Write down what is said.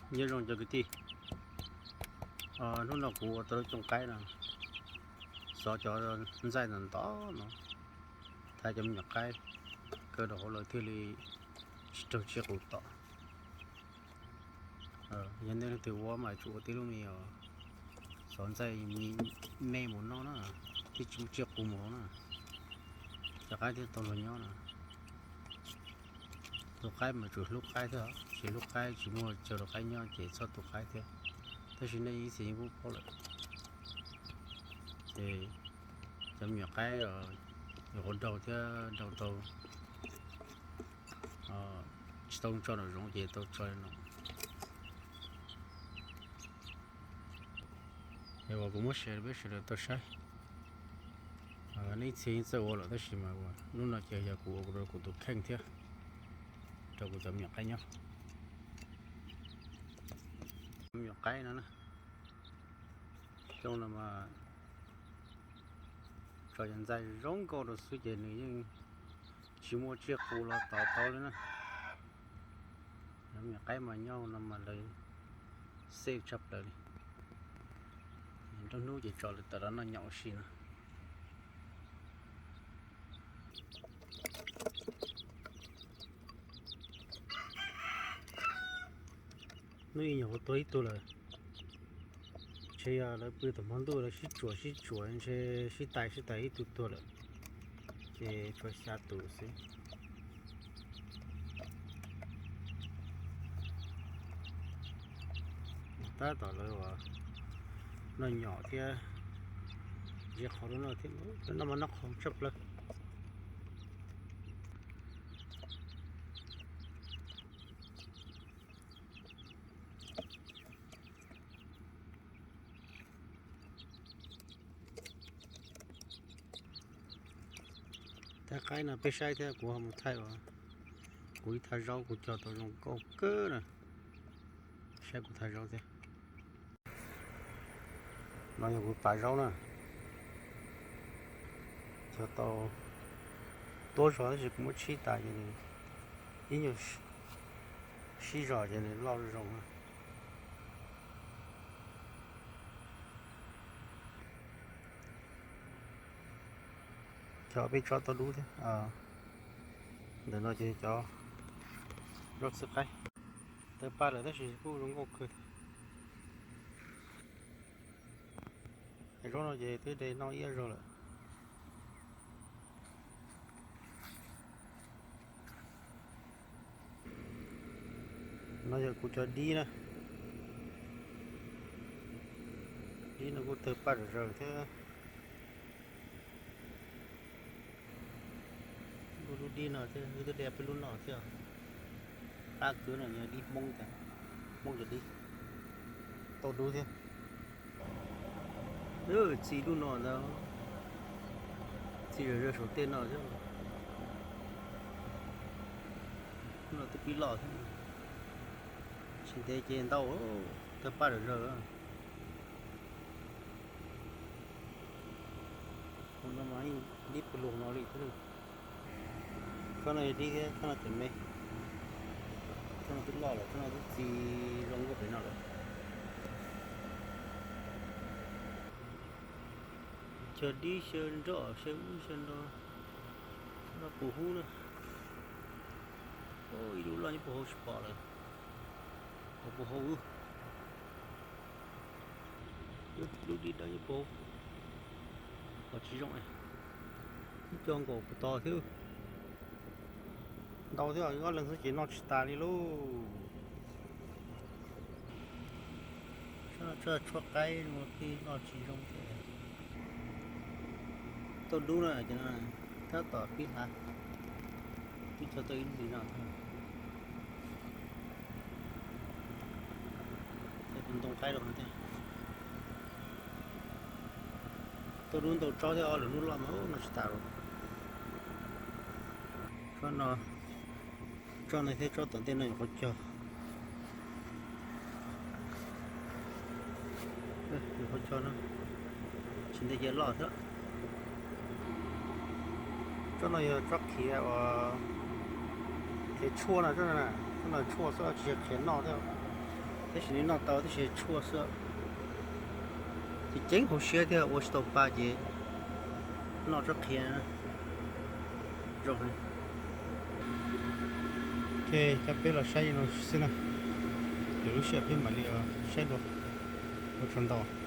Nyob zoo cov kwv tij, hnub no kuv ua tau lub cooj qaib no, xov cov ntxaij ntawm ntov no, thaiv cov me nyuam qaib kaw rau hauv lawm thiaj li tsis raug tsiaj qus tom. Yog nej leej twg ua mas tsum ua tib lub me, xov ntxaij me mus noj na, thiaj tsis muaj tsiaj qus mus hauv na, cov qaib thiaj tau luag nyob na. Tus qaib mas tsum hlub qaib thiab, tsis hlub qaib tsis muaj chaw rau qaib nyob ces txhob tu qaib thiab. Tab sis nej ib txhia yeej paub paub lawm. Ces cov me nyuam qaib yuav qhuav daug thiab daug tau tsis tau tso nraum zoov ces tau tso li no. Es uas kuv muab share rau peb sawv daws tau saib. Nej ib txhia yeej txawj ua lawm tab sis mas ua hnub no ces yog kuv ua rau kuv tus kheej thiab rau kuv cov me nyuam qaib nyob. Me nyuam qaib no na, cov no mas tso cov ntxaij zoo nkauj rau xwb ces nws yeej tsis muaj tsiaj qus los tov tau li na. Cov me nyuam qaib mas nyob no mas lawv safe tshaj plaws li. Nruab hnub ces tso lawv tawm los noj nyom ua si no. Hnub ib nyuam qhuav tuag ib tug lawm. Ntshe yog lawv pw tom hmo ntuj lawv sib tsuam sib tsuam ntshe sib tais sib tais ib tug tuag lawm, ces tshuav xya tus xwb. Tab tom lawv uas noj nyom thiab ntsia qhov lub no thiab, lawv noj mas noj qhov tshaj plaws. Thaj qaib no peb saib thiab kuv ho mus thaij os. Kuv ib thaj zaub kuv cog tau zoo nkauj kawg na. Saib kuv thaj zaub thiab. No yog kuv pas zaub na. Cog tau tuab zog tab sis kuv muab tshib tas ces nws ib nyuag sib zog ces nws loj zoo. Cog peb tsob tau dub thiab. Ntawm no ces cov zaub txhwb qaib tawg paj lawm tab sis kuj zoo nkauj kawg. Zaub no ces twb de noj iab zaug lawm. No yog kuv cov dib na. Dib no kuj tawg paj zom zaws thiab. Lub lub dib no thiab, wb twb de peb lub no thiab. Qab kawg no yog dib Hmoob tas, Hmoob cov dib tau dub thiab. Txi lub no ntag, txi zom zaws saum tej no thiab. Lub no twb pib loj thiab, tsis ntev ces ntau, tawg paj zom zaws. Hauv no mas yeej dib pawg lug no li thiab. Tsob no yog dib thiab, tsob no tseem me. Tsob no twb loj lawm, tsob no twb txi zoo nkauj pem no lawm. Cog dib xyaw nroj xyaw ub xyaw no, no puas hub na. Ib lub loj nyob puag hauv tsis pom lawm, puag hauv. Lub dib dawb nyob puag hauv, pom tsis zoo. Ib co nkaum puag tod thiab. Ntau thiab, ob leeg xwb ces noj tsis tas li lauj. Tshuab qaib no pib noj tsis zoo ces tau dub na, ces no tab tom pib hlav, pib txog tau ib ntsis no. Tus ntoo qaib rau no thiab. Tau dub ntau tsob thiab, ob lwm lub loj mas noj tsis tas li. Tsob no, tsob no thiab tsob tom ntej no nyuam qhuav cog. Nyuam qhuav cog no, tsis ntev ces loj thiab. Tsob no yog tsob khiav uas khiav tshuaj no, tsob no tshuaj xwb tsis yog khiav noj thiab. Tab sis noj tau tab sis tshuaj xwb. Ces ceeb hauv siab thiab ua tsis tau pa ces noj tsob qhia zoo. Ok, coj peb los saib no xwb na. Lwm lub sij hawm peb mam li saib dua. Ua tsaug ntau.